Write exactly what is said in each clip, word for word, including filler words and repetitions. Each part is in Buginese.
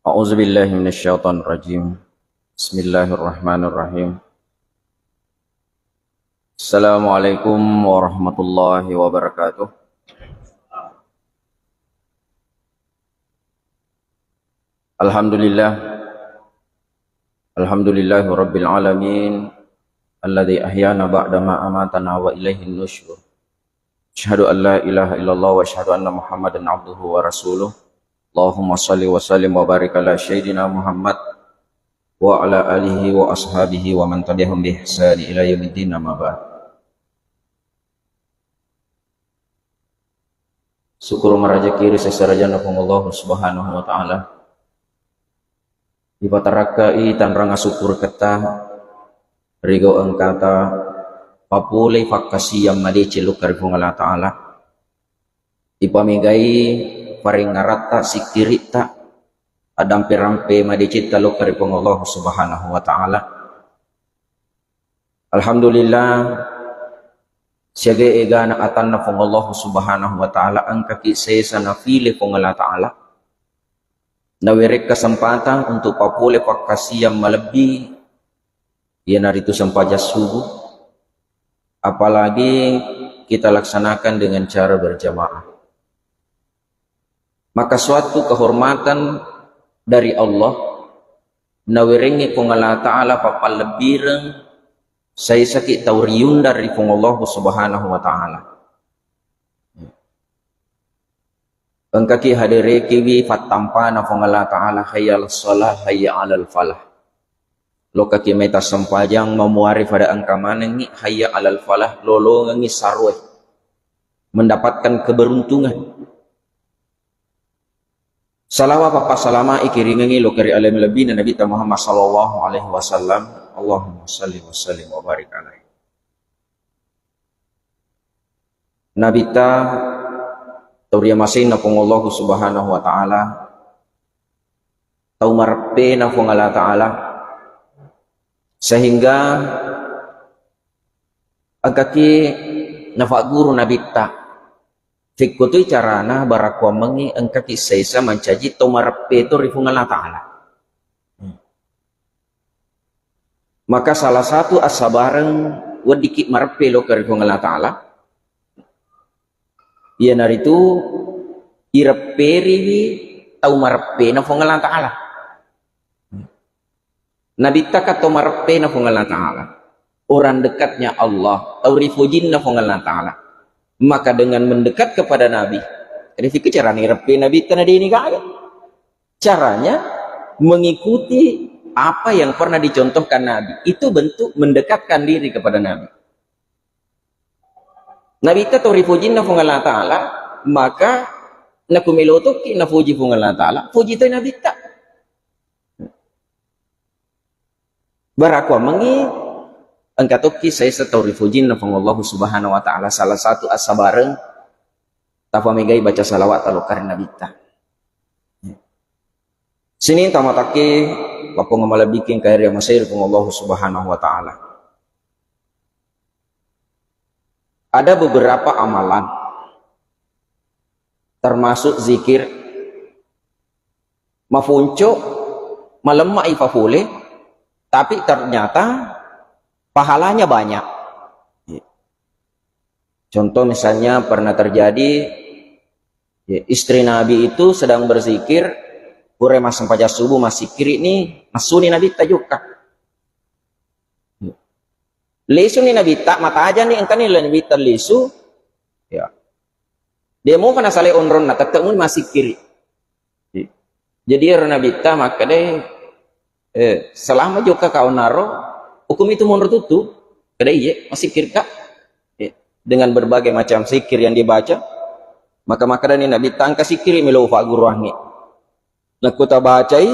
أعوذ بالله من الشيطان الرجيم. بسم الله الرحمن الرحيم. السلام عليكم ورحمة الله وبركاته. الحمد لله. الحمد لله رب العالمين الذي أحيانا بعد ما أماتنا وإليه النشور. أشهد أن لا إله إلا الله وأشهد أن محمدا عبده ورسوله. اللهم صل وسلم وبارك على سيدنا محمد وعلى آله وأصحابه ومن تبعهم بإحسان إلى يوم الدين، أما بعد. Syukur marajaki ri sesarajanna Puang Allah Subhanahu wa Ta'ala. Ipatarakkai tanrang asukkuruketta ri gau engkata papolei fakkasiang madeceng lokka ri Puang Allah Ta'ala. Ipamegai parengngaratta, sikkiritta, addampe-rampe madecetta lokka ri Puang Allah Subhanahu wa Ta'ala. Alhamdulillah, siaga egana atanna Puang Allah Subhanahu wa Ta'ala, engkaki sesa nafile Puang Allah Ta'ala. Nawereng kesempatan untuk papole pakkasiang malebbi, iyanaritu sempajang subuh, apalagi kita laksanakan dengan cara berjamaah. Maka suatu kehormatan dari Allah, nawerengngi Puang Allah Ta'ala papallebbireng, saisaki tau riundang ri Puang Allah Subhanahu wa Ta'ala. Engkaki haderekiwi fattampana Puang Allah Ta'ala, "Hayya 'alas shalah, hayya 'alal falah." Lokkaki meta sempajang, mamuare pada engka manengngi, "Hayya 'alal falah," lolongengngi saroe. Mendapatkan keberuntungan. Salawat pappasalama ikiringengngi lokka ri ale malebbina Nabitta Muhammad sallallahu alaihi wasallam. Allahumma salli wa sallim wa barik alaihi. Nabitta tau riamasenna Puang Allahu Subhanahu wa Ta'ala, tau mareppena Puang Allah Ta'ala, sehingga engkaki nafagguru Nabitta, fikkutui carana, barakuammengngi engkaki saisa mancaji tau mareppe to ri Puang Allah Ta'ala. Maka salah satu assabareng weddikki mareppe lokka ri Puang Allah Ta'ala, iyanaritu irepperiwi tau mareppena Puang Allah Ta'ala. Nabitta kan tau mareppena Puang Allah Ta'ala, orang dekatnya Allah, tau rifojinna Puang Allah Ta'ala. Maka dengan mendekat kepada Nabi, rifikir carana ireppe Nabitta na deni gaga. Caranya mengikuti apa yang pernah dicontohkan Nabi. Itu bentuk mendekatkan diri kepada Nabi. Nabitta tau rifojinna Puang Allah Ta'ala, maka nakumelo tokki nafoji Puang Allah Ta'ala, foji toi Nabitta. Barakuammengngi engka tokki saisa tau rifojinna Puang Allahu Subhanahu wa Ta'ala, salah satu assabareng tapamegai baca salawat talokkari Nabitta. Sining tamatakke, papong malebbiki engka ri amasei ri Puang Allahu Subhanahu wa Ta'ala. Ada beberapa amalan, termasuk zikir, mafonco, malemma ipafole, tapi ternyata pahalanya banyak. Contoh misalnya pernah terjadi, ya, istri Nabi itu sedang berzikir, pura massempajang subuh, massikiri ni, massuni Nabitta jokka. Lisuni Nabitta, matajani engkani Nabitta lisu, ya. Dia mau kana salai onronna, tette muni massikiri. Jadi ero Nabitta makkeda, eh, selama jokka kau naro, hukum itu monro tuttu? Kada iye, massikirka. Eh, dengan berbagai macam zikir yang dibaca, maka makkadani Nabitta engka sikkiri melo fagguruangngi. Nakko tabacai,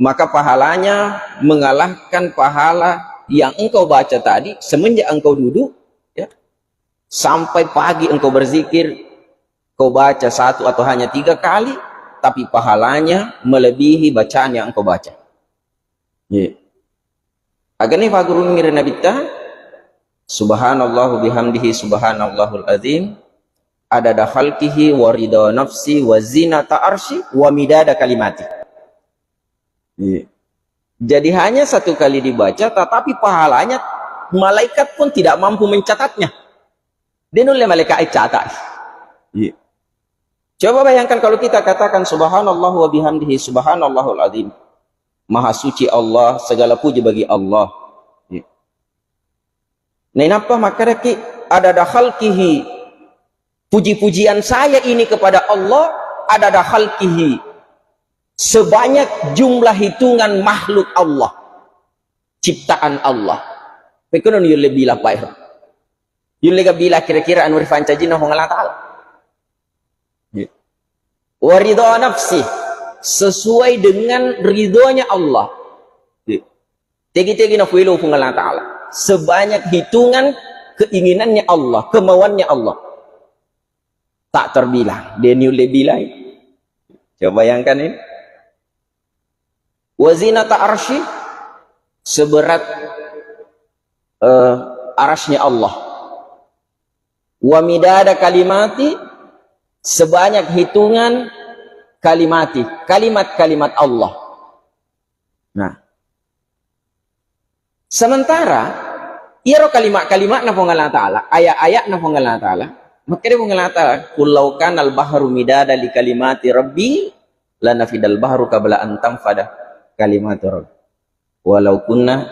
maka pahalanya mengalahkan pahala yang engkau baca tadi semenjak engkau duduk, ya, sampai pagi engkau berzikir, kau baca satu atau hanya tiga kali, tapi pahalanya melebihi bacaan yang engkau baca. Iya. Agani fagurungi ri Nabitta, subhanallahu bihamdihi, subhanallahul azim, adada khalqihi wa ridha nafsi wa zinata arsy wa midada kalimati. Iya. Jadi hanya satu kali dibaca, tetapi pahalanya malaikat pun tidak mampu mencatatnya. De' nulle malaikat e catat. Iya. Coba bayangkan kalau kita katakan subhanallah wa bihamdihi, subhanallahul azim. Maha suci Allah, segala puji bagi Allah. Iya. Nainappa makkedaki adada khalqihi, puji-pujian saya ini kepada Allah, adada khalqihi, sebanyak jumlah hitungan makhluk Allah, ciptaan Allah. Pekkono yulle bila paero. Yulle ga bila kira-kira anu rifancajinna Puang Allah Ta'ala. Iya. Wa ridha nafsi, sesuai dengan ridhonya Allah. Iya. Tegi-tegi nafuelo Puang Allah Ta'ala. Sebanyak hitungan keinginannya Allah, kemauannya Allah. Tak terbilang. De' nulle bilang. Coba bayangkan ini. Wa zinata arsy, seberat, eh, arasnya Allah. Wa midada kalimati, sebanyak hitungan kalimati, kalimat-kalimat Allah. Nah, sementara iyaro kalimat-kalimatna Puang Allah Ta'ala, ayat-ayatna Puang Allah Ta'ala, makkeda Puang Allah Ta'ala, "Qul law kanal bahru midada li kalimati rabbi lanafidal bahru qabla an tanfada kalimatu rabbi walau kunna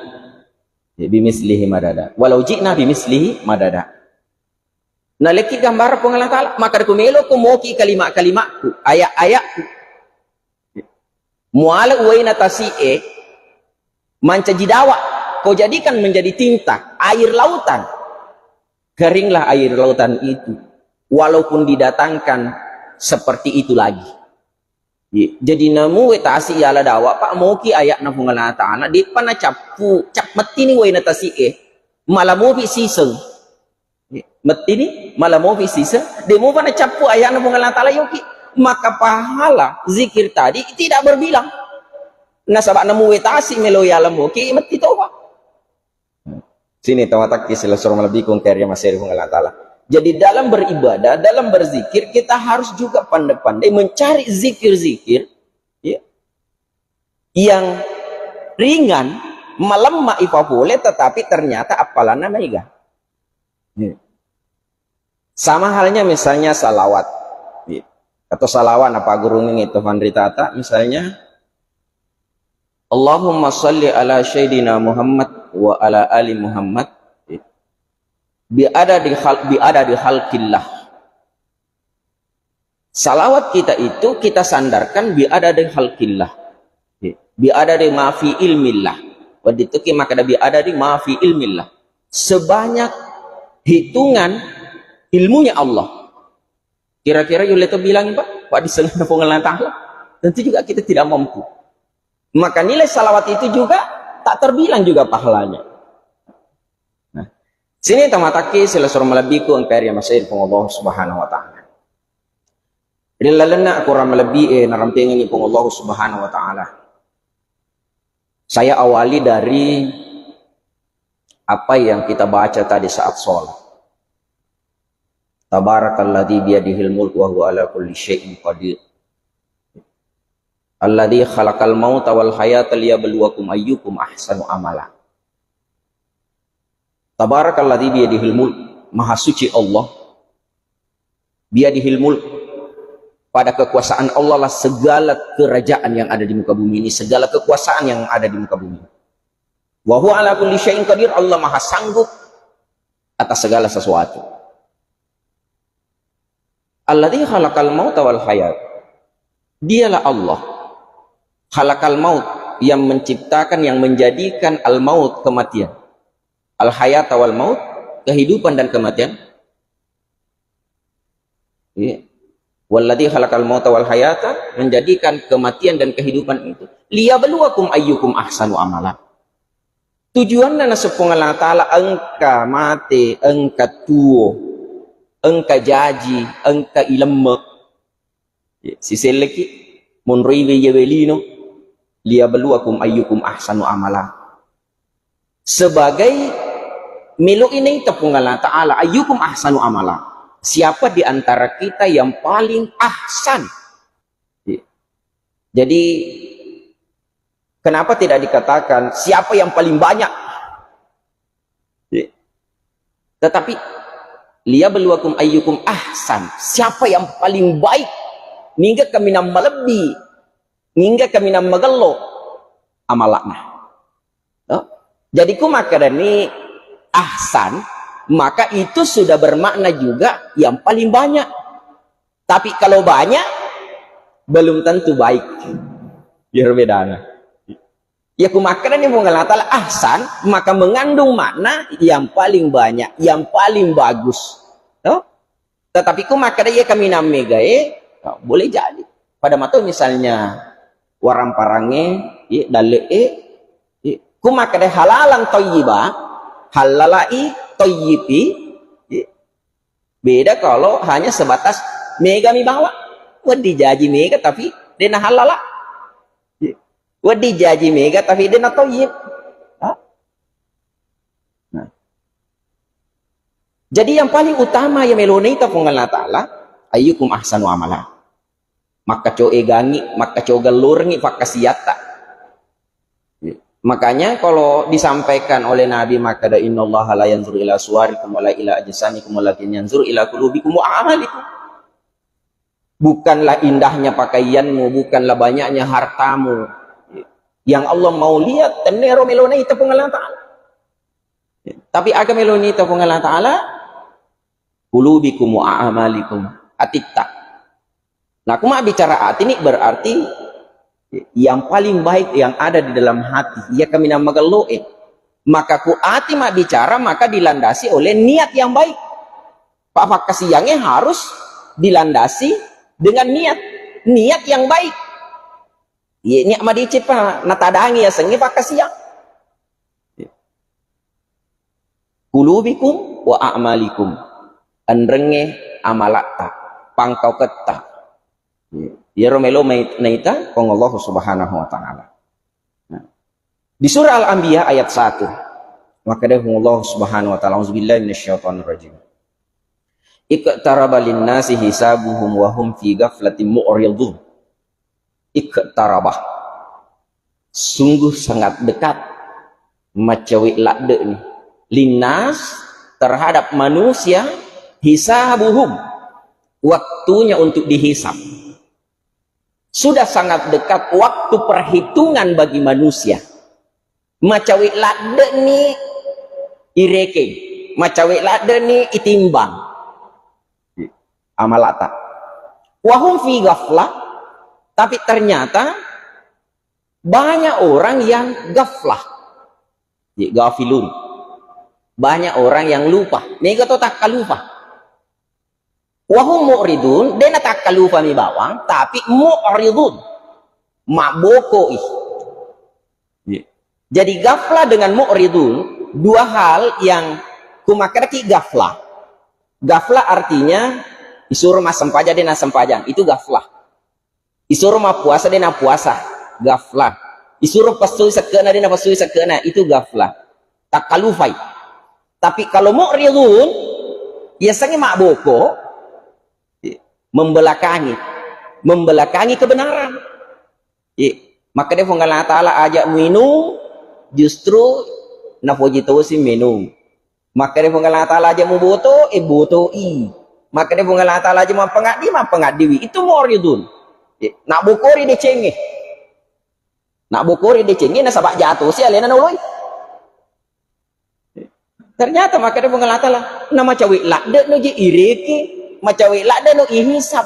bimislihi madada, walau ji'na bimislihi madada." Nalekki gambarang Puang Allah Ta'ala, makkeda ko melo ko moki kalimat-kalimatku, ayat-ayatku, muala uwaina tasi'e, mancaji dawa, kau jadikan menjadi tinta, air lautan. Keringlah air lautan itu, walaupun didatangkan seperti itu lagi. Iya. Jadi namu we tasi yala dawa, Pak, moki ayatna Puang Allah Ta'ala, de'pa nacappu, cap mettini waina tasi'e, mala mopi siseng. Iya. Mettini, mala mopi siseng, de' mopa nacappu ayatna Puang Allah Ta'ala yoki. Maka pahala zikir tadi tidak berbilang. Nasaba namu we tasi melo yala moki, metti topa. Sini tamatakki silessureng malebbiku engka ri maseri Puang Allah Ta'ala. Jadi dalam beribadah, dalam berzikir, kita harus juga pandai-pandai mencari zikir-zikir, ya, yang ringan, malemma ipapole, tetapi ternyata appalanna maega. Ya. Sama halnya misalnya salawat. Iya. Atau salawat apa gurungnge itu fanritata misalnya, "Allahumma salli ala sayyidina Muhammad wa ala ali Muhammad bi adadi khal-, bi adadi khalqillah." Salawat kita itu kita sandarkan bi adadi khalqillah. Bi adadi ma fi ilmillah. Wedding tu ki makkeda bi adadi ma fi ilmillah. Sebanyak hitungan ilmunya Allah. Kira-kira yulle to bilang, Pak, Pak, di sana Puang Allah Ta'ala. Tentu juga kita tidak mampu. Maka nilai salawat itu juga tak terbilang juga pahalanya. Nah, sini tamatakki silessureng malebbiku engka ri maseri Puang Allah Subhanahu wa Ta'ala. Ri lalenna akorang malebbi e narampengengi Puang Allah Subhanahu wa Ta'ala. Saya awali dari apa yang kita baca tadi saat sholat. Tabarakalladzi biyadihil mulku wa huwa ala kulli syai'in qadir. Alladzi khalaqal mauta wal hayata liyabluwakum ayyukum ahsanu amala. Tabarakalladzi biyadihil mulk, maha suci Allah. Biyadihil mulk, pada kekuasaan Allah lah segala kerajaan yang ada di muka bumi ini, segala kekuasaan yang ada di muka bumi. Wa huwa ala kulli syai'in qadir, Allah maha sanggup atas segala sesuatu. Alladzi khalaqal mauta wal hayat. Dialah Allah. Khalaqal maut, yang menciptakan, yang menjadikan al maut, kematian. Al hayata wal maut, kehidupan dan kematian. Iya. Walladzi khalaqal mauta wal hayata, menjadikan kematian dan kehidupan itu. Liyabluwakum ayyukum ahsanu amala. Tujuanna naseng Puang Allah Ta'ala engka mate, engka tuo, engka jaji, engka ilemme. Siselleki, monroiwi yawe lino, liyabluwakum ayyukum ahsanu amala. Sebagai melo ini Puang Allah Ta'ala, ayyukum ahsanu amala. Siapa di antara kita yang paling ahsan? Jadi, Kenapa tidak dikatakan siapa yang paling banyak? Iya. Tetapi, "Liyabluwakum ayyukum ahsan." Siapa yang paling baik? Ningga kaminang malebbi, ningga kaminang magello amalakna. No? Jadi ku makkedani ahsan, maka itu sudah bermakna juga yang paling banyak. Tapi kalau banyak, belum tentu baik. Biar bedana. Ya ku makkedani Puang Allah Ta'ala ahsan, maka mengandung makna yang paling banyak, yang paling bagus. No? Tetapi ku makkeda iya kaminang megae, no, boleh jadi. Pada mato misalnya waramparangnge, iya, dalle'e, iya. Ku makkeda halalan thayyiba, hallalai thayyibi, iya. Beda kalau hanya sebatas mega mi bawa. Wedding jaji mega tapi de' nahallala. Wedding jaji mega tapi de' nathayyib. Ha? Nah. Jadi yang paling utama yang melonita Puang Allah Ta'ala, ayyukum ahsanu amala. Makkacoe gangi, makkacoe gellurengi fakkasiatta. Makanya kalau disampaikan oleh Nabi, makkeda, "Innallaha la yanzuru ila suwarikum wala ila ajsamikum walakin yanzuru ila qulubikum wa a'malikum." Bukanlah indahnya pakaianmu, bukanlah banyaknya hartamu. Yang Allah mau lihat, tennero melonita Puang Allah Ta'ala. Tapi aga melonita Puang Allah Ta'ala? Qulubikum wa a'malikum. Atitta. Nah, ku mabbicara ati ini berarti yang paling baik yang ada di dalam hati. Iya kaminang magelloe. Maka ku ati mabbicara, maka dilandasi oleh niat yang baik. Pak, fakkasiangnge harus dilandasi dengan niat. Niat yang baik. Iya, niat madeceng, Pak. Natadangi yasengnge fakkasiang. Qulubikum wa a'malikum. Enrengnge amalatta, pangkauketta. Iyaro melo mai-, naita Puang Allah Subhanahu wa Ta'ala. Nah. Di surah Al-Anbiya ayat satu, makkeda Puang Allah Subhanahu wa Ta'ala, "A'udzubillahi minasyaitonir rajim. Iqtaraba linnasi hisabuhum wa hum fi ghaflatin mu'ridun." Iqtaraba. Sungguh sangat dekat, macawe' ladde'ni, linnas, terhadap manusia, hisabuhum, waktunya untuk dihisab. Sudah sangat dekat waktu perhitungan bagi manusia. Macawe' ladde'ni irekeng, macawe' ladde'ni itimbang amalata. Wahum fi ghaflah, tapi ternyata banyak orang yang ghaflah. Jadi, ghafilun. Banyak orang yang lupa. Mega to takkalupa. Wahum mu'ridun, de' natakkalupami bawang, tapi mu'ridun. Mabbokoi. Iya. Jadi ghaflah dengan mu'ridun, dua hal yang ku makkedaki ghaflah. Ghaflah artinya disuruh massempajang, de' nassempajang. Itu ghaflah. Isuro mappuasa, de' napuasa, ghaflah. Isuro pessui sekke'na, de' napessui sekke'na, itu ghaflah. Takkalupai. Tapi kalau mu'ridun, yasengnge mabboko, membelakangi. Membelakangi kebenaran. Iya. Makkeda Puang Allah Ta'ala, "Aja' muinung, justru napoji tosi minung." Makkeda Puang Allah Ta'ala, "Aja' muboto, eh, botoi." Makkeda Puang Allah Ta'ala, "Aja' mappangaddi, mappangaddiwi." Itu mu'ridun. Iya. Nabbokori decengnge. Nabbokori decengnge nasaba' jatosi alena naoloi. Ternyata makkeda Puang Allah Ta'ala, "Namacawe' ladde'no je ireke, macawe' ladde'no ihisab."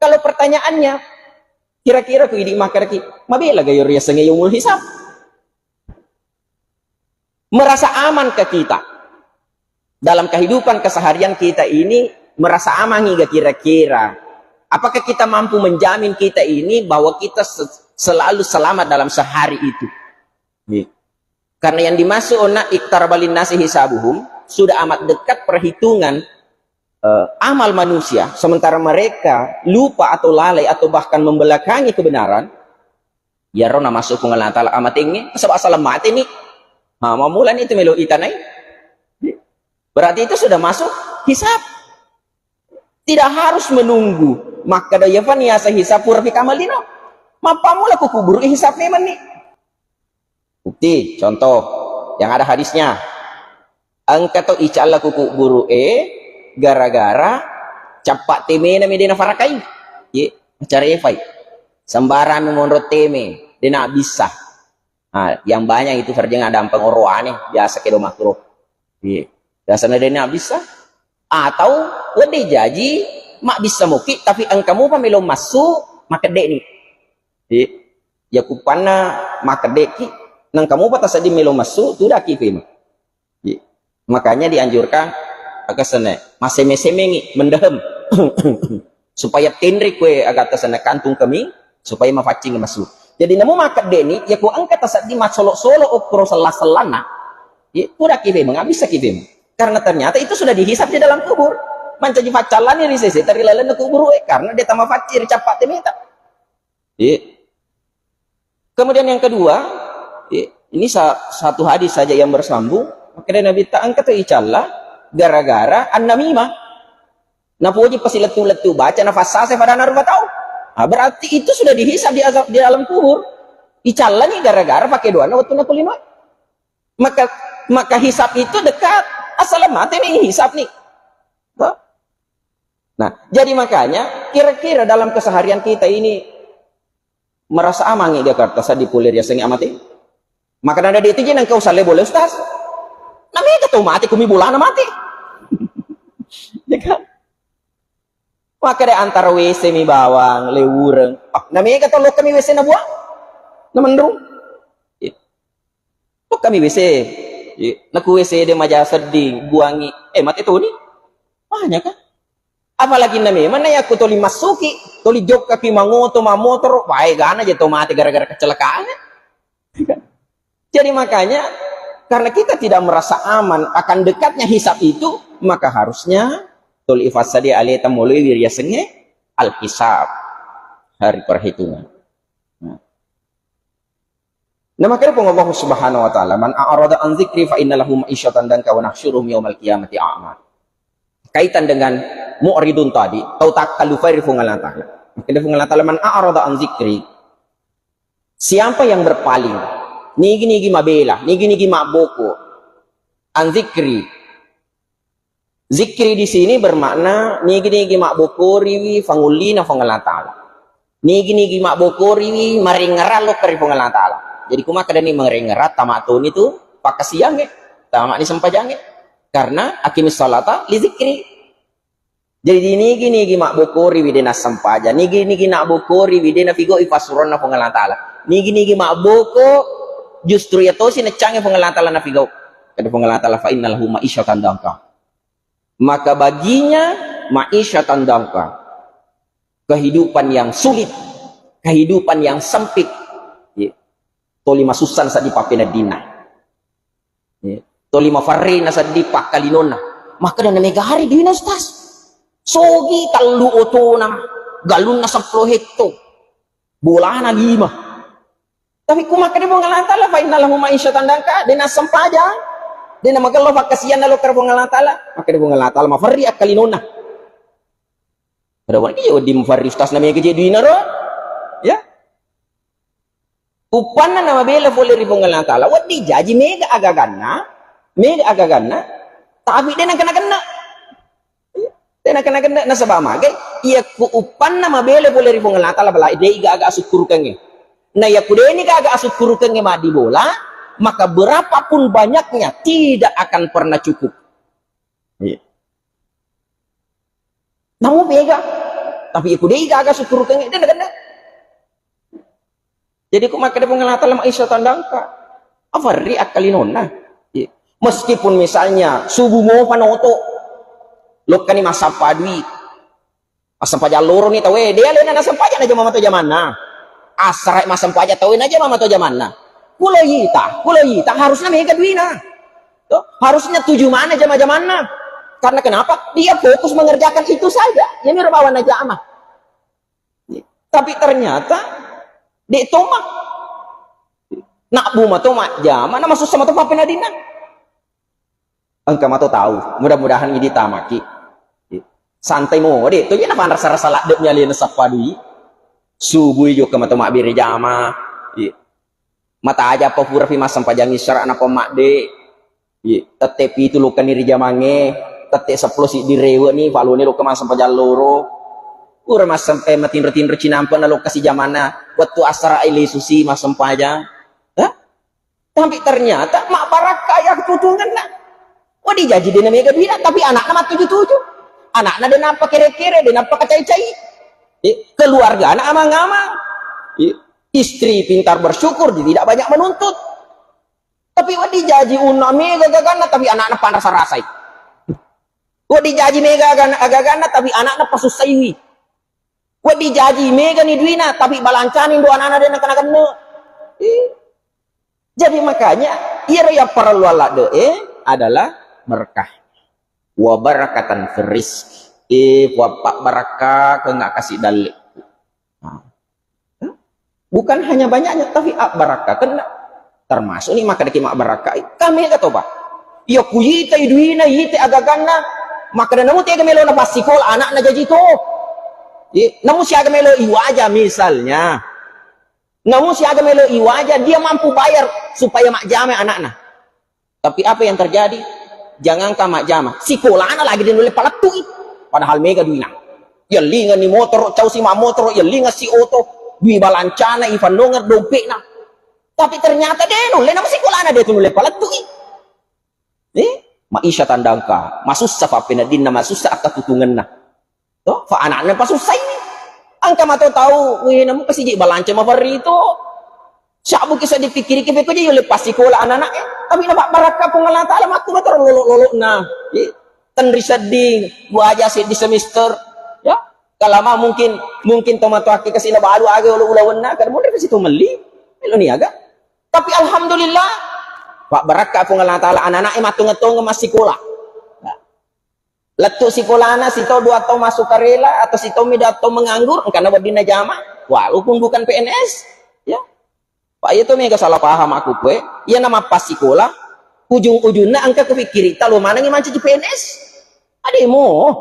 Kalau pertanyaannya, kira-kira ku idi' makkedaki, mabela ga iyaro riasengnge yaumul hisab? Merasa amankah kita? Dalam kehidupan keseharian kita ini, merasa aman nggak kira-kira? Apakah kita mampu menjamin kita ini bahwa kita se-, selalu selamat dalam sehari itu? Iya. Karena yang dimaksud ona iqtaraba linnasi hisabuhum, sudah amat dekat perhitungan, eh, amal manusia, sementara mereka lupa atau lalai atau bahkan membelakangi kebenaran, iyaro namasuk Puang Allah Ta'ala amatengnge, sebab asal mateni. Ha, mamulani itu melo itanai. Berarti itu sudah masuk hisab. Tidak harus menunggu. Makkeda iyapa niaseng hisab purapi kamalino. Mappammula ku kuburu hisab memanni. Bukti, contoh, yang ada hadisnya. Engka to icalla ku kuburu e gara-gara cappa temena mi de nafarakai. Ye, acara efai. Sembarang mi monro teme, de nabbissa. Ah, yang banyak itu terjadi ada ampang oroane, biasa kedo makro. Ye. Biasanya de nabbissa. Atau wedding jaji mabbissa muki tapi engka mupa melo massu makedde ni. Ye. Ya kupanna makedde ki, nang kamu pata seddi melo massu, tudaki fema. Ye. Makanya dianjurkan, aga sene, maseme-semengi, mendehem. Supaya tenri kue aga tasana kantung kami, supaya mafaccing massu. Jadi namu makedde ni, ya ku engka taseddi masolo-solo okro sella-sellanna, ye, tudaki fema, nggak bisa ki fema. Karena ternyata itu sudah dihisap di dalam kubur. Mancaji faccallani ri sese, tari lalenna kubur, eh, karena dia tambah faccing, ri cappa temeta. Iya. Kemudian yang kedua, iya, ini sa-, satu hadis saja yang bersambung. Maka dari Nabi tak angkat tu icalla gara-gara annamimah. Napoji pasilettu-lettu baca nafassase pada rupa tau. Ah, berarti itu sudah dihisab di azab di alam kubur. Icallani gara-gara pakai doana waktu nakulino. Maka maka hisab itu dekat. Asal mati nih hisab nih. Toh? Nah, jadi makanya kira-kira dalam keseharian kita ini merasa aman nggak Jakarta saat dipulir ya sengit amate? Maka nada itu jenang kau sale boleh ustaz. Namanya kau mati kumi bulana mati. Ya kan? Maka ada antara W C mi bawang, lewureng. Ah, namanya kau lo kami W C na buang? Na menrung? Iya. Tokkami W C. Iya. Naku W C de maja sedding, buangi. Eh, mate toni? Banyak kan? Apalagi na memang na yakku toli massuki, toli jokkaki mangoto, mamotoro, wae gana je to mate gara-gara kecelakaan. Jadi makanya karena kita tidak merasa aman akan dekatnya hisab itu, maka harusnya toli ifassadi aleta moloi wiriasengnge al-hisab hari perhitungan. Nah. Nah, makanya Puang Allah Subhanahu wa Ta'ala, "Man a'rada an dzikri fa inna lahu ma'isyatan danka wa nahsyuruhu yaumal qiyamati a'ma." Kaitan dengan mu'ridun tadi, tau takkalupai ri Puang Allah Ta'ala. Makanya Puang Allah Ta'ala, "Man a'rada an dzikri." Siapa yang berpaling? Nigi-nigi mabela, nigi-nigi mabboko. An dzikri. Zikri di sini bermakna nigi-nigi mabbokoriwi fangullina Puang Allah Ta'ala. Nigi-nigi mabbokoriwi marengngerang lokka ri Puang Allah Ta'ala. Jadi kumakkadani marengngerang, tama toni tu pakkasiangnge, tamani sempajangnge. Karena aqimis salata li zikri. Jadi nigi-nigi mabbokoriwi de nassempajang, nigi-nigi nabbokoriwi de nafigau'i passuroanna Puang Allah Ta'ala. Nigi-nigi mabboko justru iya tosi neccangnge Puang Allah Ta'ala nafigau. Kada Puang Allah Ta'ala fa inna lahu ma'isyatan danka. Maka baginya ma'isyatan danka, kehidupan yang sulit, kehidupan yang sempit. Iya. Toli masussan seddi pappeneddinna. Iya. Toli mafarrina seddi pakkalinonna. Maka dana megari duina ustaz. Sogi tallu otona, galunna seppulo hetto, bolana lima. Tapi ku makkeda Puang Allah Ta'ala, fa inna lahu ma'isyatan danka, de nassempajang, de namagello pakkasianna lokka ri Puang Allah Ta'ala, makkeda Puang Allah Ta'ala, maferri akkalinonna. Pada wani je wedding maferri ustaz na mega je duina ro. Ya. Uppanna namabela pole ri Puang Allah Ta'ala, wedding jaji mega agaganna, mega agaganna, tapi de nangkena-kena. Tena kena-kena nasaba magai, iya ku uppanna mabela pole ri Puang Allah Ta'ala bala, de gaga asukkurukengnge. Na iya ku deni gaga asukkurukengnge maddi bola, maka berapapun banyaknya tidak akan pernah cukup. Iya. Namu bega, tapi iya ku dei gaga asukkurukengnge, de kena. Jadi ku makkeda Puang Allah Ta'ala ma'isyatan danka. Aferri akkalinonna. Iya. Meskipun misalnya subuh mopa noto, lokkani massappa dui. Massempajang loroni tauwe, de alena nassempajang najama mato jamanna. Assarai massempajang tauwe najama mato jamanna. Kulo yita, kulo yita harusnya mega duina. Tuh, harusnya tuju mana jama-jamanna. Karena kenapa? Dia fokus mengerjakan itu saja. Yang bawa najama. Tapi ternyata de toma. Nak buma toma jama, nama susah mato papenadina. Engka mato tahu. Mudah-mudahan ini tamaki. Santai mo, de. Tuh ya napa rasa-rasa ladde nyali nasappa dui. Subui juga mato mabbere jama. Iya. Mataja apa pura pi massempajang isra napa madde. Iya, tette pitu lokka ni ri jamangnge, tette seppulo siddi rewe ni, faloni lokka massempajang loro. Pura massempajang matinro-tinro cinampe na lokka si jamanna. Wettu asara ai lesusi massempajang. Hah? Tapi ternyata mabbarakka ya ketutungenna. Wah, dijaji dena mega duina, tapi anakna mattuju-tuju. Anakna dena apa kere-kere, dena apa kacai-cai. Eh, keluarga anak amang-amang. Eh, istri pintar bersyukur, tidak banyak menuntut. Tapi wah dijaji unna mega gaganna, tapi anakna panrasa-rasai. Wah dijaji mega aga-, agaganna, tapi anakna pasussaiwi. Wah dijaji mega ni duina, tapi balancani ndo anakna dena kena-kena. Eh. Jadi makanya, iyaro yang perlu Allah de, eh, adalah berkah. Wa barakatan fir rizq. Eh, wa pak barakah ke nggak kasih dalil. Nah. Bukan hanya banyaknya, tapi abbarakkakenna. Termasuk ni makkeda ki mabbarakkai. Kami ga toba. Iya ku yita iduina, yita agaganna. Makkeda namu tega melo na passikola anakna jaji to. Iya, namu siaga melo iwaja misalnya. Namu siaga melo iwaja, dia mampu bayar supaya majjama anakna. Tapi apa yang terjadi? Jangankan majjama, sikolana lagi de nulle palettui. Padahal mega duina. Yellinga ni motoro, cau si ma motoro, yellinga si oto, dui balancana, ifannongeng dompekna. Tapi ternyata de nulle nama sikolana de tu nulle palettui. Eh, maisha tandangka, masussa fappeneddinna, masussa akkatutungenna. To, fa anakna pasussai. Engka mato tau, weh, namu kasiji balanca mafarri to. Syabu kisa dipikiri ke peko je yole passikola anak-anak, eh. Tapi na mabbarakka Puang Allah Taala, makku mato lolo-lolona. Eh, tenri sedding, dua aja seddi semester. Ya, kalama mungkin, mungkin tomatoakke kasi na balu aga olo ulawenna, kada munri kasi to melli. Melo ni aga. Tapi alhamdulillah, mabbarakka Puang Allah Taala, anak-anak e mattonge-tonge massikola. Lettu sikolana sitau dua tau massukarela atau sitaumi dua tau menganggur, engkana wedding najama, walaupun bukan P N S, ya. Pak, iya to mega salah paham aku kue, iya na mappassikola, ujung-ujungna engka kepikkiri, talo manengi mancaji P N S. Ademo,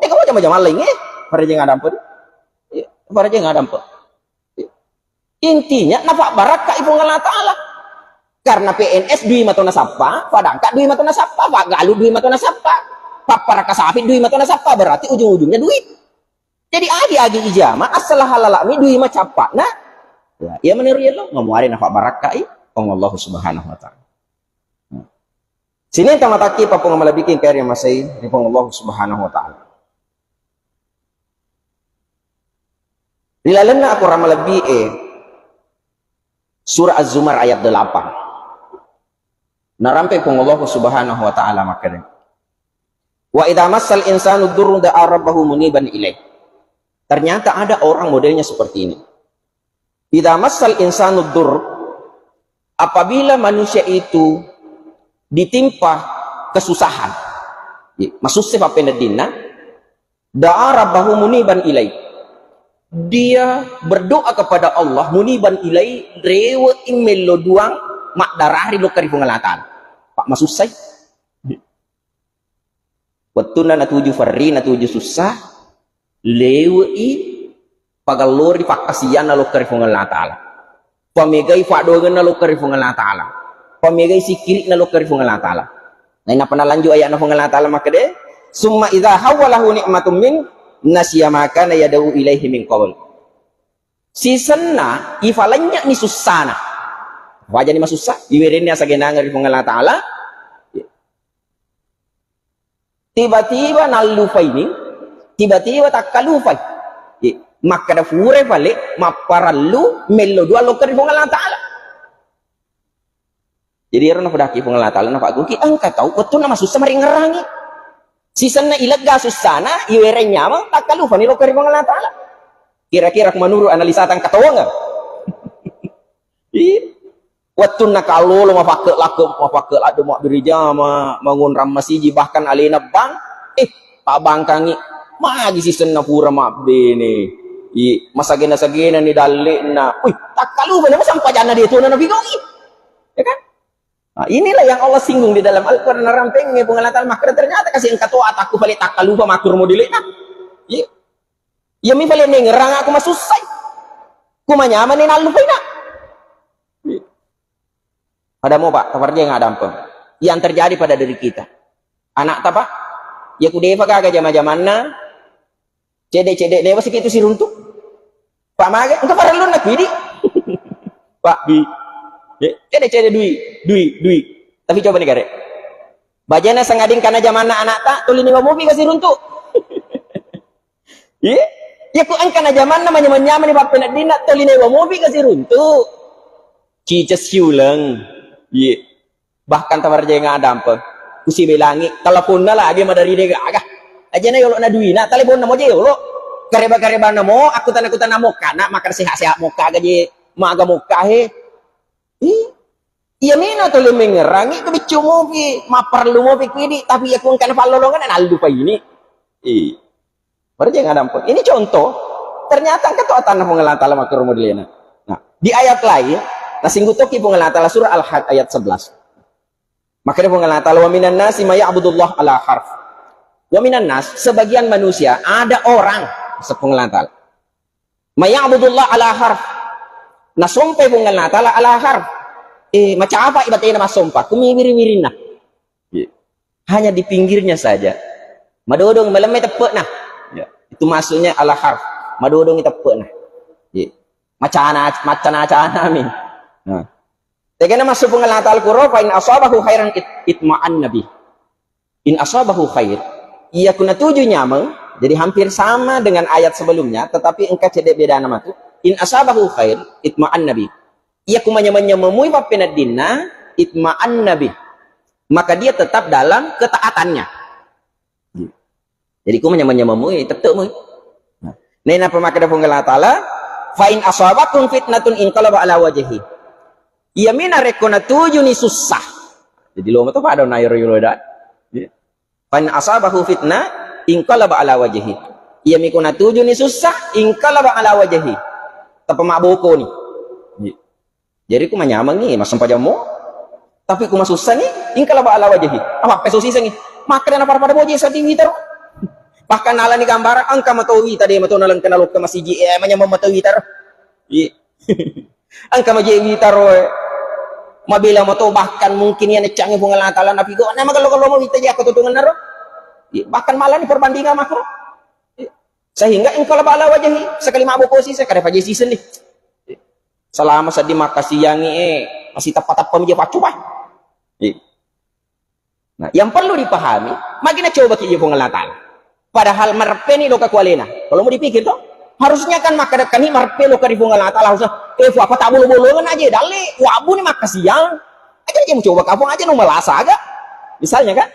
mega wajah-wajah mallaing, eh. Pada jangan dampe. Ya, pada jangan dampe. Intinya, nafabbarakkai Puang Allah Taala. Karena P N S dui mato nasappa, padangka dui mato nasappa, paggalu dui mato nasappa, papparakka sapi dui mato nasappa, berarti ujung-ujungnya duit. Jadi agi-agi ijama, asal halalami dui macappa. Nah, ya, iya meniru yello, mamuare nafabbarakkai Puang Allah Subhanahu wa Taala. Sining tamatakki papung malebbiking kari masai ri Puang Allah Subhanahu wa Taala. Ri lalenna akorang malebbi e, surah Az-Zumar ayat delapan. Narampe Puang Allah Subhanahu wa Taala makkeda, "Wa idza massal insanu durru da'a rabbahu muniban ilaih." Ternyata ada orang modelnya seperti ini. "Idza massal insanu dur," apabila manusia itu ditimpa kesusahan, masusse pappeneddinna, "Da'a rabbahu muniban ilai." Dia berdoa kepada Allah, muniban ilai, rewe'i mello duang, maddarari lokka ri Puang Allah Taala. Pak, masussai. Wettunna natuju farri, natuju sussa, lewe'i pagallori pakkasianna lokka ri Puang Allah Taala. Pamegai faddoangenna lokka ri Puang Allah Taala. Pamegai sikkiri'na lokka ri Puang Allah Taala. Nainappa nalanjut ayatna Puang Allah Taala makkeda, "Summa idza hawwalahu ni'matum min nasiya ma kana yad'u ilaihi min qabl." Sisenna ifalennyekni sussana. Wajani masussa, iwerenni asagenangeng ri Puang Allah Taala. Tiba-tiba nallufaini, tiba-tiba takkalufai. Eh, makkeda furai fale, mapparellu, mello dua lokka ri Puang Allah Taala. Jadi ero nafadaki Puang Allah Taala, nafagungki, engka tau wettunna masussa maringngerangi. Sisenna ilegga sussana, iwereng nyameng, takkalufani lokka ri Puang Allah Taala. Kira-kira menurut analisa tang katongeng. Iya. Wettunna kallolo mapakke lakke, mapakke ladde mabbere jama, mangonrang masiji, bahkan alena bang, eh, pabbangkangi, magi sisenna pura mabbene. I, masagena-sagena ni dalle'na. Wih, takkalupa nama sampajanna dia tuana nabigongi. Ya kan? Nah, inilah yang Allah singgung di dalam Al-Quran, narampengnge Puang Allah Taala makkeda, ternyata kasi engka to atakku pale takkalupa matur modelena. Iya. Iya mi pale nengerang aku masussai. Kumanyamani nallupaina. Iya. Pada mo, Pak, tafarjeng adampeng. Yang terjadi pada diri kita. Anakta, Pak, ya ku defa gaga jama-jamanna, cede-cede dewa sikit tu siruntu. Pak mage, engka parellunna kuidi. Pak, dui. Eh, cede-cede dui, dui, dui. Tapi coba nih, gare. Bajana sangading kana jamanna anakta, tuli newa mopi kasi runtu. Iya. Ya ku engka na jamanna manyameng-nyameng ni pappeneddinna, tuli newa mopi kasi runtu. Cica siuleng. Iya. Bahkan tawarjeng adampeng. Kusibelangi, teleponna lagi madari de gaga. Ajana yolo na duina, teleponna mo je yolo. Kareba-karebanna mo, akkutanna-kutanna mo kana, maka sehat-sehat mo kaga je, maga mo kahe. Ih, iya mena tuli mengerangi, kebiccu mopi, maperlu mopi kuidi, tapi ya ku engka na pallolongan, nallupa ini. Ih. Baru jangan ada ampun. Ini contoh, ternyata engka to atanna Puang Allah Ta'ala makkuro modelena. Nah, di ayat lain, nasinggung toki Puang Allah Ta'ala surah Al-Hajj ayat sebelas. Maka dia Puang Allah Ta'ala, "Wa minan nasi may ya'budullah ala harf." Wa minan nas, sebagian manusia, ada orang, kata Puang Allah Ta'ala. "May ya'budullah ala harf." Nasompai Puang Allah Ta'ala ala harf. Eh, macapa ibatena massompa, kumiwiri-wirinna. Iya. Hanya di pinggirnya saja. Madodong, malemme teppe'na. Ya, itu maksudnya ala harf. Madodong teppe'na. Iya. Macana, macana-cana mi. Nah. Tegana masuk Puang Allah Ta'ala kuro, "Fa in asabahu khairan it-, itma'anna bih." In asabahu khair. Iya kuna tuju nyameng, jadi hampir sama dengan ayat sebelumnya, tetapi engka cedde bedana matu. In asabahu khair, itma'anna bih. Iya ku manyameng-nyameng mui pappeneddinna, itma'anna bih. Maka dia tetap dalam ketaatannya. Jadi ku manyameng-nyameng mui, tetep mui. Nah, nenapa makkeda Puang Allah Ta'ala, "Fa in asabakum fitnatun inqalaba ala wajhi." Iya mina rekko natujuni sussah. Jadi lo meto pada na yoro-yoro da. Iya. "Fa in asabahu fitnah inqalaba ala wajhi." Iya miko natujuni sussah, inqalaba ala wajhi. Tapa mabokoni. Jadi ku manyamengi, massempajammo. Tapi ku masussani, inqalaba ala wajhi. Apa peso sisengi. Makkeda na pada-pada boje seddi witaro. Bahkan nalani gambarang, engka mato wita de mato nalengka nalokka masiji, eh, manyameng mato witaro. Iya. Engka maje witaro, eh. Mabela mato bahkan mungkin iya neccangi Puang Allah Ta'ala napigo, na magello-gello mo wita je akko tutungenna ro. Iya. Bahkan malani perbandingan makro. Iya. Sehingga inqalaba ala wajhi, sekali maboko siseng, kada paje siseng ni. Selama seddi makkasiangi, eh, masih teppa-teppa mija paccoba. Iya. Nah, yang perlu dipahami, magi nacobaki je Puang Allah Ta'ala. Padahal mareppeni loka kualena. Kalau mau dipikir toh, harusnya kan makkadakani mareppe loka ri Puang Allah Ta'ala, harusnya, eh, fu apa tak bolo-bolongan aja, dalle, wabu ni makkasiang. Aja, aja mau coba kapung aja nu malasa aga. Misalnya kan,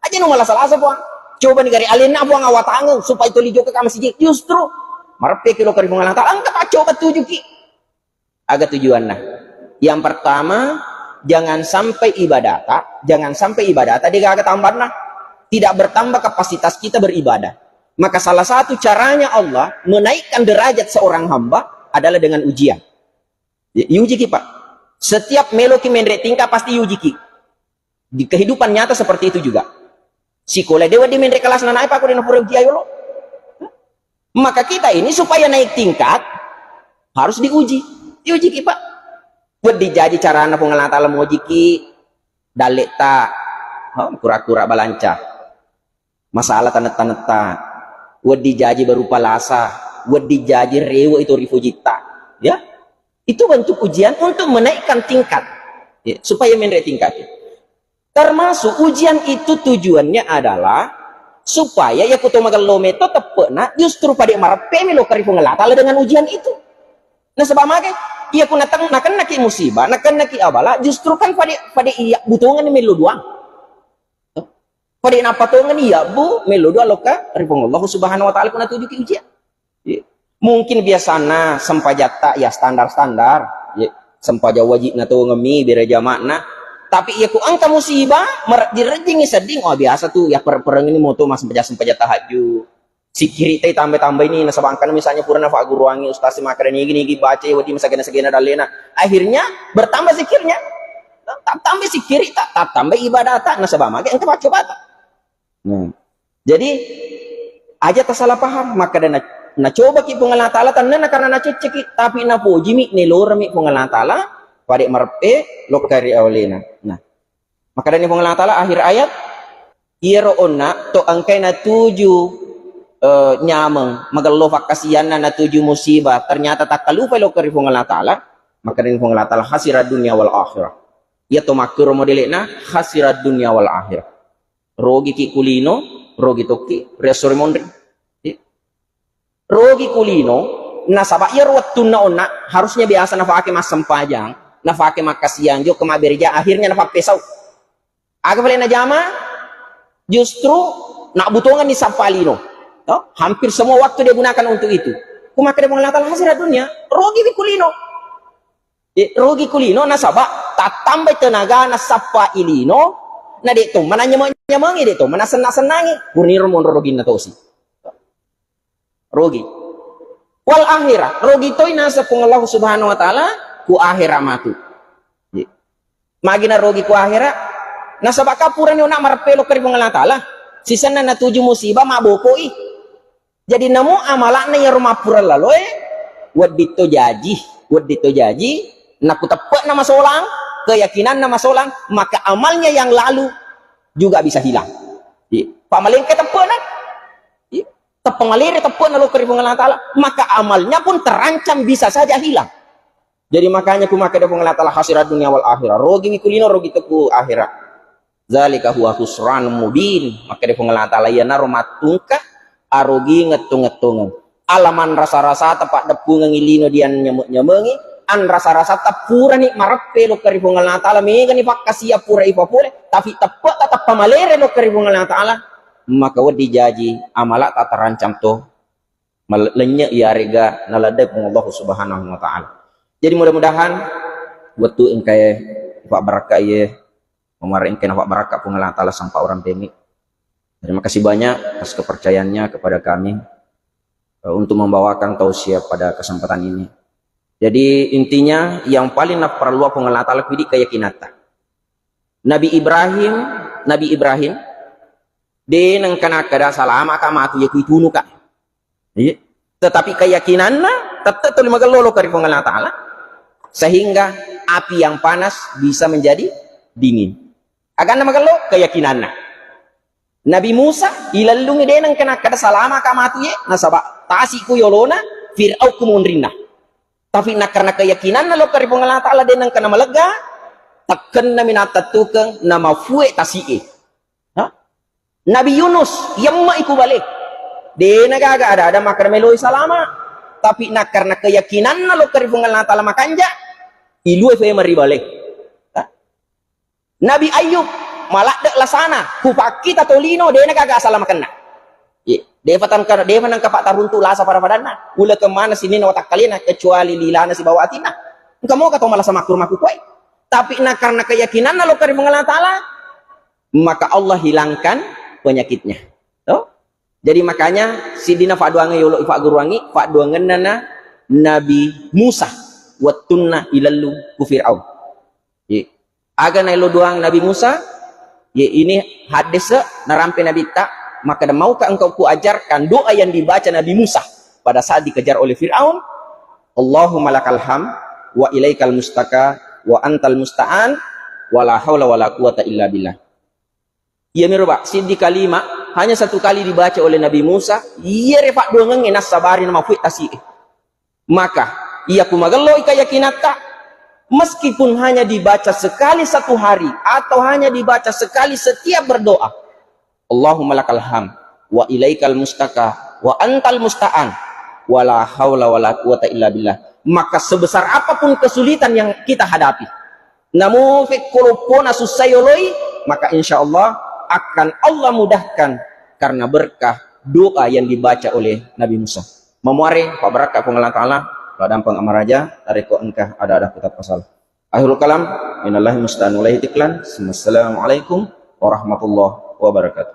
aja nu malasa-lasa Puang. Coba ni gare alenna Puang awatangeng supaya toli jokka ka masiji. Justru mareppe ki loka ri Puang Allah Ta'ala, engka paccoba tujuki. Aga tujuanna? Yang pertama, jangan sampai ibadata, jangan sampai ibadata degaga tambanna. Tidak bertambah kapasitas kita beribadah. Maka salah satu caranya Allah menaikkan derajat seorang hamba adalah dengan ujian. Ya, iujiki, Pak. Setiap meloki menre tingkat pasti iujiki. Di kehidupan nyata seperti itu juga. Sikola de wedding menre kelas nanae, Pak, ko de napura ujian yolo. Maka kita ini supaya naik tingkat harus diuji. Diujiki, Pak. Wedding jaji carana Puang Allah Ta'ala mojiki dalleta, oh, kura-kura balanca. Masalah tanetta-tanetta, wedding jaji berupa lasa, wedding jaji rewe itu rifujitta. Ya, itu bentuk ujian untuk menaikkan tingkat, ya, supaya menre tingkat. Termasuk ujian itu tujuannya adalah supaya ya kuto magello meto teppe'na justru pada mareppe mi lo kari Puang Allah Ta'ala dengan ujian itu. Nasaba mage, iya ku nateng-, nakennaki musibah, nakennaki abala, justru kan pada, pada iya butongan melo doang. Pada nappa tongeng iyabbu, mello dua lokka ri Puang Allah Subhanahu wa Ta'ala, kuna tujuki ujian. Iya. Mungkin biasana sempajatta ya standar-standar, ya, sempajang wajibna tongeng mi, bere jama'na. Tapi iya ku engka musibah, merejjing-rejjingi sedding, oh, biasa tu ya, per-, pereng ini moto mas sempajang, sempajang tahajud. Sikkiri tai tambai-tambai ni, nasaba engkana misalnya purana fagguruangi ustaz makkeda nigi-nigi baca, wedi masagena-sagena dallena. Akhirnya bertambah zikirnya. Ta-, tambah sikkiri ta, ta-, tambah ibadah ta, nasaba mage engka paccobata. Nah, jadi aja tasalah paham, makkeda na, nacobaki Puang Allah Ta'ala, tennana karena nacecceki, tapi napojimi, neloremi Puang Allah Ta'ala, Pada mareppe lokka ri alena. Nah, makkedani Puang Allah Ta'ala akhir ayat, iyaro onna to engkai natuju, eh, nyameng, magello fakkasianna, natuju musibah, ternyata takkalupai lokka ri Puang Allah Ta'ala, makkedani Puang Allah Ta'ala, khasirat dunya wal akhirah. Iya to makkuro modele'na, khasirat dunya wal akhirah. Rogiki kulino, rogi tokki ri esso ri monri. Iya. Rogi kulino, nasaba iyaro wettunna onna harusnya biasa nafake massempajang, nafake makkasiang, jokka mabbereja, akhirnya nafappesau. Aga pale najama? Justru nabbutongenni sappa lino. To? Hampir semua waktu dia gunakan untuk itu. Ku makkeda Puang Allah Ta'ala, khasirat dunya, rogi kulino. Eh, rogi kulino nasaba tattambai tenagana sappa ilino, na de to mananyameng-nyamengi, de to manasenna-sennangi, purniro monro roginna tosi. Rogi. Wal akhirah, rogi toi naseng Puang Allah Subhanahu wa Ta'ala ku akhirah matu. Iya. Magi narogi ku akhirah? Nasaba ka purani ona mareppe lokka ri Puang Allah Ta'ala. Sisenna natuju musibah, mabbokoi. Jadi namo amala'na iyaro mappura laloe, wedding to jaji, wedding to jaji, nakuteppe'na masolang, keyakinanna masolang, maka amalnya yang lalu juga bisa hilang. Iya. Pamalengka teppe'na. Iya. Teppa malere teppe'na lokka ri Puang Allah Ta'ala, maka amalnya pun terancam bisa saja hilang. Jadi makanya ku makkeda Puang Allah Ta'ala, khasirat dunya wal akhirah. Rogi mi kulino, rogi to ku akhirah. Zalika huwa khusranun mubin. Makkeda Puang Allah Ta'ala, iyanaro mattungka arogingeng tongeng-tongeng. Ala manrasa-rasata paddeppungeng lino dianyameng-nyamengi, anrasa-rasata purani mareppe lokka ri Puang Allah Ta'ala, megani fakkasiang pura ipapole, tapi teppe'ta tappa malere lokka ri Puang Allah Ta'ala, maka wedding jaji amala'ta terancam to mal-, lennye iyarega naladdai Puang Allah Subhanahu wa Ta'ala. Jadi mudah-mudahan wettu engkae fabbarakka iye, memareng engkae nafabbarakka Puang Allah Ta'ala sampa orang pemi. Terima kasih banyak atas kepercayaannya kepada kami, eh, untuk membawakan tausiah pada kesempatan ini. Jadi intinya yang paling naparellu Puang Allah Ta'ala ku idi keyakinatta. Nabi Ibrahim, Nabi Ibrahim, de nengka nakkeda, "Salamaka matu, iya ku itunuka." Iya. Tetapi keyakinanna tette tuli magello lokka ri Puang Allah Ta'ala, sehingga api yang panas bisa menjadi dingin. Aganna magello keyakinanna. Nabi Musa ilellungi de nengka nakkeda, "Salamaka matu ye," nasaba tasi ku yolona Fir'aun ku monrinna. Tapi nakkarena keyakinanna lokka ri Puang Allah Ta'ala de nengka namalegga, takkennami nattettukeng namafue tasi'e. Ha? Nabi Yunus, yemme'i ku bale. De nagaga ada-ada makkeda meloi salama. Tapi nakkarena keyakinanna lokka ri Puang Allah Ta'ala makanja, ilue femeng ri bale. Ha? Nabi Ayub, maladde lasana, ku pakkita tolino, de nagaga asala makenna. Ye, defa tangka, defa nengka pattaruntu lasa pada-padanna. Ulekeng maneng sininna watakkalena, kecuali lilana sibawa atinna. Engka moka to malasa makkuro makkukue. Tapi nakkarena keyakinanna lokka ri Puang Allah Ta'ala, maka Allah hilangkan penyakitnya. To? Jadi makanya siddina fadduangeng yolo ifagguruangi, fadduangenna na Nabi Musa wettunna ilellung ku Fir'aun. Ye. Aga naelo doang Nabi Musa? Ye, ini hadis narampe Nabitta, makkeda, "Maukah engkau kuajarkan doa yang dibaca Nabi Musa pada saat dikejar oleh Fir'aun?" "Allahumma lakal ham, wa ilaikal mustaka, wa antal musta'an, wa la haula wa la quwata illa billah." Iya miro, Pak, siddi kalima, hanya satu kali dibaca oleh Nabi Musa, iyere fadduangengnge nassabari namafui tasi'e. Maka, iya ku magelloi keyakinatta, meskipun hanya dibaca sekali satu hari atau hanya dibaca sekali setiap berdoa, "Allahumma lakal ham, wa ilaikal mustaka, wa antal musta'an, wa la haula wa la quwata illa billah." Maka sebesar apapun kesulitan yang kita hadapi, namo fekko loppona sussa yoloi, maka insya Allah akan Allah mudahkan karena berkah doa yang dibaca oleh Nabi Musa. Mamuare, pabbarakka Puang Allah Ta'ala, padampeng amaraja, narekko engka ada-ada kutappa sala. Akhirul kalam, minallahi musta'an walaihi tiklan. Assalamualaikum warahmatullahi wabarakatuh.